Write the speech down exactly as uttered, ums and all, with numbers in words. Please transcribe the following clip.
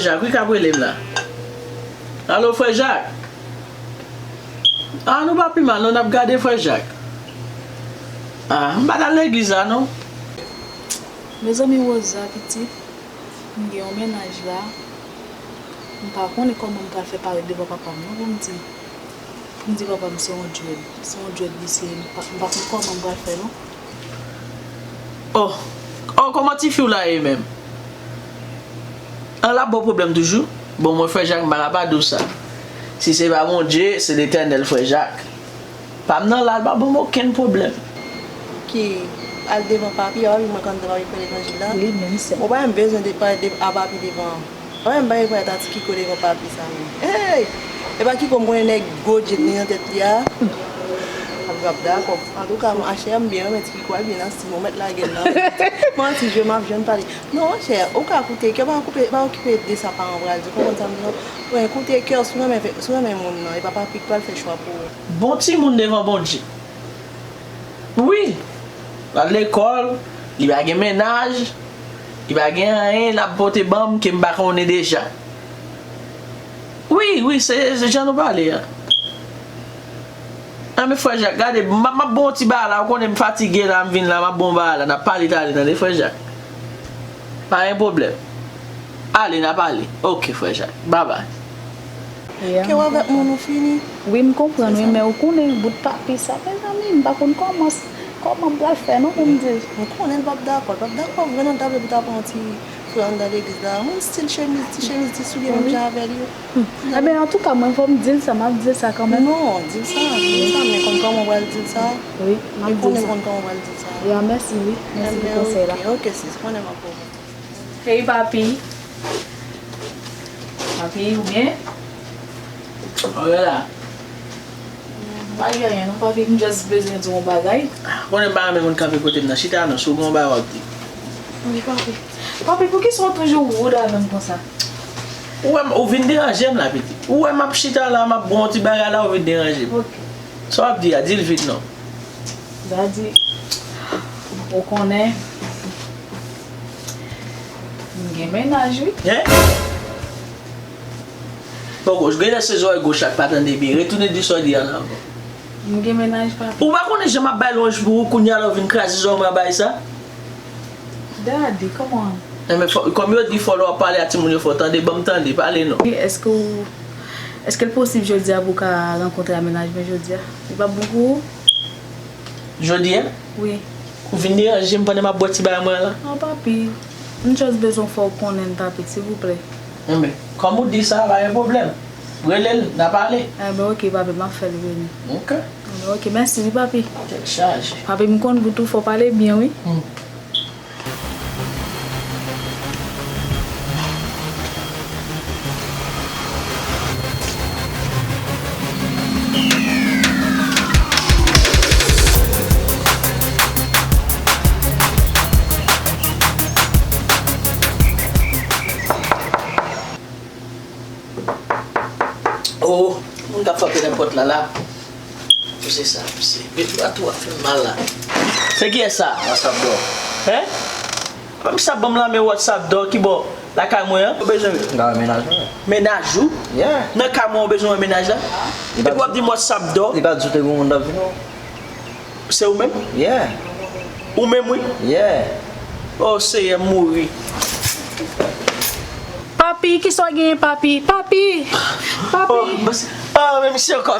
Jak, wi, k ap rele m la. Alo, frè Jak? A, nou pa pi mal, non, n ap gade, frè Jak. A, m pa t al legliz la, non. Mezanmi, Rosa, pitit, m gen yon mennaj la. M pa konnen kòman m pral fè parèt devan papa m, non, pou m di, pou m di papa m se yon djòl. Se yon djòl li se, m pa, m pa konn kòman m pral fè, non. Oh, oh, kòman tifi w la ye menm? An, l ap ba w pwoblèm toujou? Bon, mwen, frè Jak, m pa ka pa di w sa. Si se pa Bondye, se Letènèl, frè Jak. Pa m nan la, l pa ban m okenn pwoblèm. Ki al devan papi, a papi mwen konn devan papi pou levanjil la. Li menm, sè. Ou pa menm bezwen de pale de, a papi devan. Ou pa menm bay pale ta ti Kiko devan papi sa menm. Hey! E pa Kiko m konnen nèg gwo djèt li nan tèt li a. Papi p ap dakò. Antouka, mwen, chè, m byen renmen ti Kiko a, byen nan stil mwen, mèt lage l nan. Manti, jwe m ap jwenn pale. Non, chè, ou ka koute kè, pa okipe, pa okipe de sa paran w pral di, w konprann sa m di w? Wi, koute kè w, si w renmen fè, si w renmen moun nan, e pa papi k pral fè chwa pou ou. Bon timoun devan Bondye. Wi. L al lekòl, li pa gen mennaj, li pa gen anyen l ap pote ban m ke m pa konnen deja. Wi, wi, se, se jan nou pale a. Nan men frè Jak, gade, m ap, m ap ba w ti bagay la, ou konnen m fatige la, m vin la, m ap ba w bagay la, n ap pale talè, tande, frè Jak. Pa gen pwoblèm. Ale, n ap ale. Oke, frè Jak. Babay. Kè w avèk moun ou fini. Wi, m konprann, wi, men ou konnen, bout papi sa, mezanmi, m pa konn kòman, kòman m pral fè, non, pou m di l. M konnen l p ap dakò, l p ap dakò, vre non, ta vle pou ta pran ti frè anndan legliz la. Moun stil chemiz, ti chemiz, ti soulye, menm jan avè l yo. Ebyen, antouka, mwen, fò m di l sa, m ap di l sa kanmenm. Non, di l sa, di l sa, men konn kòman w pral di l sa. Wi, m ap di l sa. Konn kòman w pral di l sa. Ya, mèsi, wi. Mèsi pou konsèy la. Ebyen, oke, oke, sis, konnen m ap Hey, papi. Papi, ou byen? Ou la? Pa gen anyen, non, papi, m just bezwen di w yon bagay. Konnen m pa renmen moun kanpe kote m nan. Chita non, si w gen yon bagay w ap di. Wi, papi. Papi, poukisa w toujou rude avè m konsa? Ou wè m, ou vin deranje m la, pitit. Ou wè m ap chita la, m ap bwè yon ti bagay la, ou vin deranje m. Oke. Sa w ap di a, di l vit non. Daddy, ou konnen, m gen mennaj, wi. Hein? Poko, genlè se zòrèy goch la k pa tande byen. Retounen di sa w di a la ankò. M gen mennaj, papi. Ou pa konnen jan m ap bay lwanj pou ou, kounye a la w vin kraze zòrèy mwen ap bay sa? Daddy, kòman? Enben, fò, kòm yo di, fò lè w ap pale a timoun yo, fò w tande, ban m tande, pale non. Èske w, èske l posib jodi a pou w ka rankontre a mennaj mwen jodi a? Li p ap bon pou ou? Jodi a? Wi. Ou vin deranje m pandan m ap bwè ti bagay mwen an la? Non, papi. M just bezwen fè w konnen, papi, silvouplè. Enben, kòm ou di sa, pa gen pwoblèm. Rele l, n a pale. Enben, oke, papi, m ap fè l vini. Oke. Enben, oke, mèsi, wi, papi. Tèt chaje. Papi, m konn ou tou fò pale byen, wi. Hmm. Oh, moun k ap frape nan pòt la la. Mesye sa, mesye. Met dwa tou ap fè m mal la. Se kiyès sa? WhatsApp dò. Hein? Misye ap ban m lanmen WhatsApp dò ki bò? Lakay mwen an? Ou bezwen? M ka wè mennaj mwen. Mennaj ou? Yeah. Nan kay mwen ou bezwen wè mennaj la? Epi w ap di m WhatsApp dò? Li pa di w te gen yon moun t ap vin non. Se ou menm? Yeah. Ou menm wi? Yeah. Oh Seyè m mouri. Papi, kisa w genyen, papi? Papi! Papi! Oh, oh, men misye ankò.